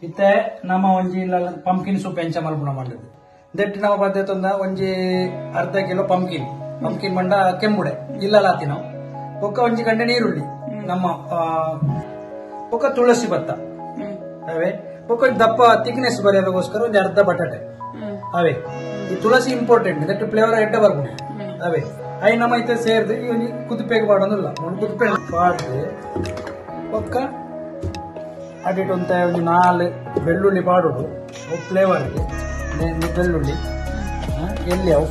ಇತ್ತೆ ನಮ್ಮ ಒಂಜಿ ಪಂಪ್ಕಿನ್ ಸೂಪ್ ಎಂಚ ಮಲ್ಪುನ ಮಂಡದು ದೆಟ್ ನಮ್ಮ ಪದ್ಧತಿ ಒಂಜಿ ಅರ್ಧ ಕಿಲೋ ಪಂಪ್ಕಿನ್ ಪಂಪ್ಕಿನ್ ಮಂಡ ಕೆಂಬುಡೆ ಇಲ್ಲ ನಾವು ಬೊಕ್ಕ ಒಂಜಿ ಗಂಟೆ ನೀರುಳ್ಳಿ ನಮ್ಮ ಬೊಕ್ಕ ತುಳಸಿ ಭತ್ತ ಅವೇ ಬೊಕ್ಕ ದಪ್ಪ ಥಿಕ್ನೆಸ್ ಬರೆಯೋದಕ್ಕೋಸ್ಕರ ಒಂಜಿ ಅರ್ಧ ಬಟಾಟೆ ಅವೇ ಈ ತುಳಸಿ ಇಂಪಾರ್ಟೆಂಟ್ that flavour ಎಡ್ಡ ಬರ್ಬೋದು ಅವೇ I ನಮ್ಮ ಐತೆ ಸೇರಿದು ಈ ಒಂಜಿ ಕುದುಪೆಗೆ ಪಾಡೋದಿಲ್ಲ ಒಂದು ಕುದುಪೆ ಪಾಡ್ದು ಬೊಕ್ಕ ಅಡಿಟ್ ಒಂತ ಒಂಜಿ ನಾಲ್ ಬೆಳ್ಳುಳ್ಳಿ ಪಾಡೋಡು ಅವು ಫ್ಲೇವರ್ಗೆ ಬೆಳ್ಳುಳ್ಳಿ ಎಲ್ಲಿ ಅವು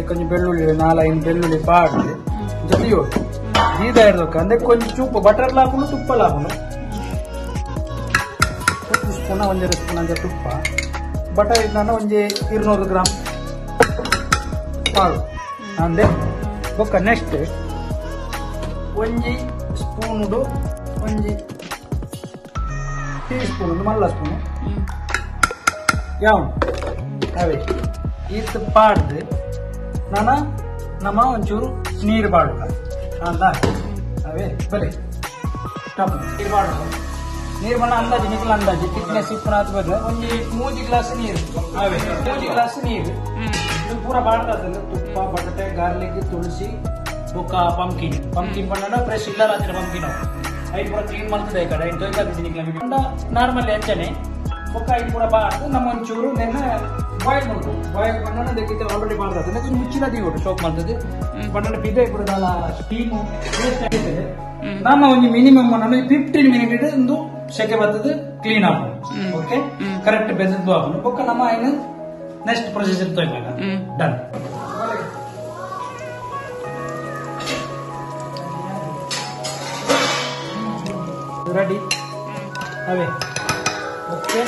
ಕೊಂಚ ಬೆಳ್ಳುಳ್ಳಿ ನಾಲ್ ಐದು ಬೆಳ್ಳುಳ್ಳಿ ಪಾಡ್ದು ಜೊತೆಯೋಡು ದೀದ ಇಡ್ದೊಕ್ಕ ಅಂದ್ರೆ ಕೊಂಚ ಚೂಪು ಬಟರ್ ಹಾಕೊಂಡು ತುಪ್ಪಲ ಹಾಕೊಂಡು ಒಂದು ಸ್ಪೂನ ಒಂದೆರಡು ಸ್ಪೂನ್ ಅಂಚ ತುಪ್ಪ ಬಟರ್ ಇದ್ನ ಒಂಜಿ 200 ಗ್ರಾಮ್ ಪಾಡು ಅಂದೆ ಬೊಕ್ಕ ನೆಕ್ಸ್ಟ್ ಒಂಜಿ ಸ್ಪೂನುಡು ಒಂಜಿ ಟೀ ಸ್ಪೂನ್ ಒಂದು ಮಲ್ಲ ಸ್ಪೂನು ಯಾವ ಅವೇ ಈತ್ ಪಾಡ್ದು ನಾನು ನಮ್ಮ ಒಂಚೂರು ನೀರು ಬಾಡುವ ಅಂದ ಅವೇ ಬಲೆ ಸ್ಟಾಪ್ ನೀರು ಬಾಡುವ ನೀರು ಬಣ್ಣ ಅಂದಾಜು ನಿಖಲ ಅಂದಾಜು ಥಿಕ್ನೆಸ್ ಇಪ್ಪನ ಹತ್ಬೇಕು ಒಂಜಿ 3 ಗ್ಲಾಸ್ ನೀರು ಅವೇ 3 ಗ್ಲಾಸ್ ನೀರು ಇದು ಪೂರ ಬಾಡ್ತದೆ ತುಪ್ಪ ಬಟಾಟೆ ಗಾರ್ಲಿಕ್ ತುಳಸಿ ಬೊಕ್ಕ ಪಂಪ್ಕಿನ್ ಪಂಪ್ಕಿನ್ ಬಣ್ಣ ಫ್ರೆಶ್ ಇಲ್ಲ ರಾತ್ರಿ ಪಂಪ್ಕಿನ್ ಐದು ಪೂರ ಕ್ಲೀನ್ ಮಾಡ್ತದೆ ಈ ಕಡೆ ಐದು ತೊಯ್ತಾಗ್ತೀನಿ ನಾರ್ಮಲ್ ಅಂಚನೆ ಬೊಕ್ಕ ಐದು ಪೂರ ಬಾಡ್ದು ನಮ್ಮ ಒಂಚೂರು ನೆನ್ನೆ ಬಾಯ್ಲ್ ಮಾಡ್ತು ಬಾಯ್ಲ್ ಬಣ್ಣನ ದಕ್ಕಿతే ಆಲ್ರೆಡಿ ಮಾಡ್ತದೆ ಅದಕ್ಕೆ ಮುಚ್ಚಿನ ದೀವಡು ಶೋಕ್ ಮಾಡ್ತದೆ ಬಣ್ಣನ ಪಿದೆ ಬಿಡೋದಲ್ಲ ಸ್ಟೀಮು ವೇಸ್ಟ್ ಆಗ್ತದೆ ನಮ್ಮ ಒಂದು ಮಿನಿಮಮ್ 15 ಮಿನಿಟ್ ಒಂದು ಸೆಕೆ ಬರ್ತದೆ ಕ್ಲೀನ್ ಆಗೋದು ಓಕೆ ಕರೆಕ್ಟ್ ಬೆಸದ್ದು ಆಗೋದು ಬೊಕ್ಕ ನಮ್ಮ ಏನು ನೆಕ್ಸ್ಟ್ ಪ್ರೊಸೀಜರ್ ತೊಯ್ದಾಗ ಡನ್ ರೆಡಿ ಅವೇ ಓಕೆ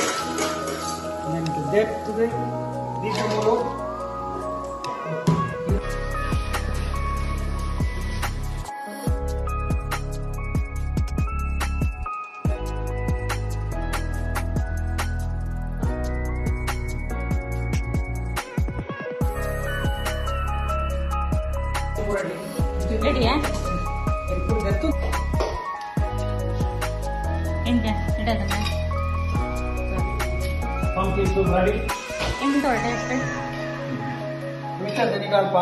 ನೆಂಟು ದೆಪ್ತದೆ ದೀಪಮೂಲು ರೆಡಿಯಾ ಪಂಪ್ಕಿನ್ ಸೂಪ್ ರೆಡಿ ಎಂತ ಟೇಸ್ಟ್ ಮಿಕ್ಸರ್ ಅಲ್ಪ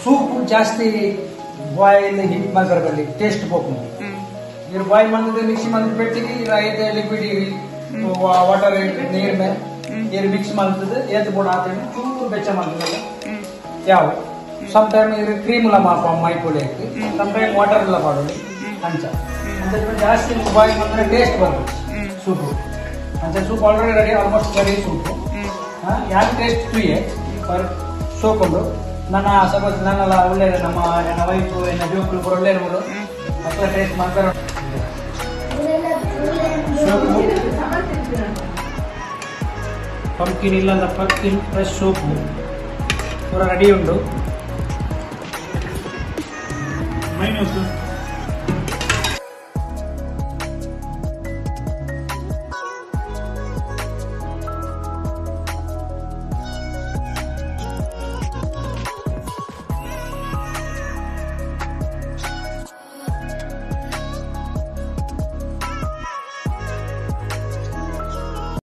ಸೂಪ್ ಜಾಸ್ತಿ ಬಾಯ್ಲ್ ಹೀಟ್ ಮಾಡ್ಬರಬಲ್ಲಿ ಟೇಸ್ಟ್ ಪೋಪುಂಡು ನೀರು ಬಾಯ್ಲ್ ಮಾಡಿದ್ರೆ ಮಿಕ್ಸಿ ಮಾಡಿದ ಪೆಟ್ಟಿಗೆ ಐತೆ ಲಿಕ್ವಿಡ್ ವಾಟರ್ ನೀರ್ ಮೇಲೆ ನೀರು ಮಿಕ್ಸ್ ಮಾಡ್ತದೆ ಏತ್ ಬೋಡ ಆತೇನೆ ಚೂರು ಬೆಚ್ಚ ಮಾಡ್ತದಲ್ಲ ಯಾವ ಸಮ್ ಟೈಮ್ ಇರು ಕ್ರೀಮ್ ಎಲ್ಲ ಮೈಪೊಡಿ ಹಾಕಿ ಸಮ್ ಟೈಮ್ ವಾಟರ್ ಎಲ್ಲ ಮಾಡೋದು ಅಂಚ ಅಂಚ ಜಾಸ್ತಿ ಬಾಯ್ಲ್ ಮಾಡಿದ್ರೆ ಟೇಸ್ಟ್ ಬರ್ತದೆ ಸೂಪು ಅಂಚ soup already ready almost ready soup ಯಾರು ಟೇಸ್ಟ್ ತುಯ್ಯೆ ಪರ್ ಸೋಕೊಂಡು ನನ್ನ ಸಪೋಸ್ ನನ್ನೆಲ್ಲ ಒಳ್ಳೆ ನಮ್ಮ ನನ್ನ ವೈಫು ನನ್ನ ಜೋಕ್ಳು ಪೂರ ಒಳ್ಳೆ ಇರ್ಬೋದು ಅಕ್ಕ ಟೇಸ್ಟ್ ಮಾಡ್ತಾರೆ ಸೋಪು ಪಂಪ್ಕಿನ್ ಇಲ್ಲ ಅಂದ್ರೆ ಪಂಪ್ಕಿನ್ ಫ್ರೆಶ್ ಸೋಪು ಪೂರ ರೆಡಿ ಉಂಟು. ಮೈನಸ್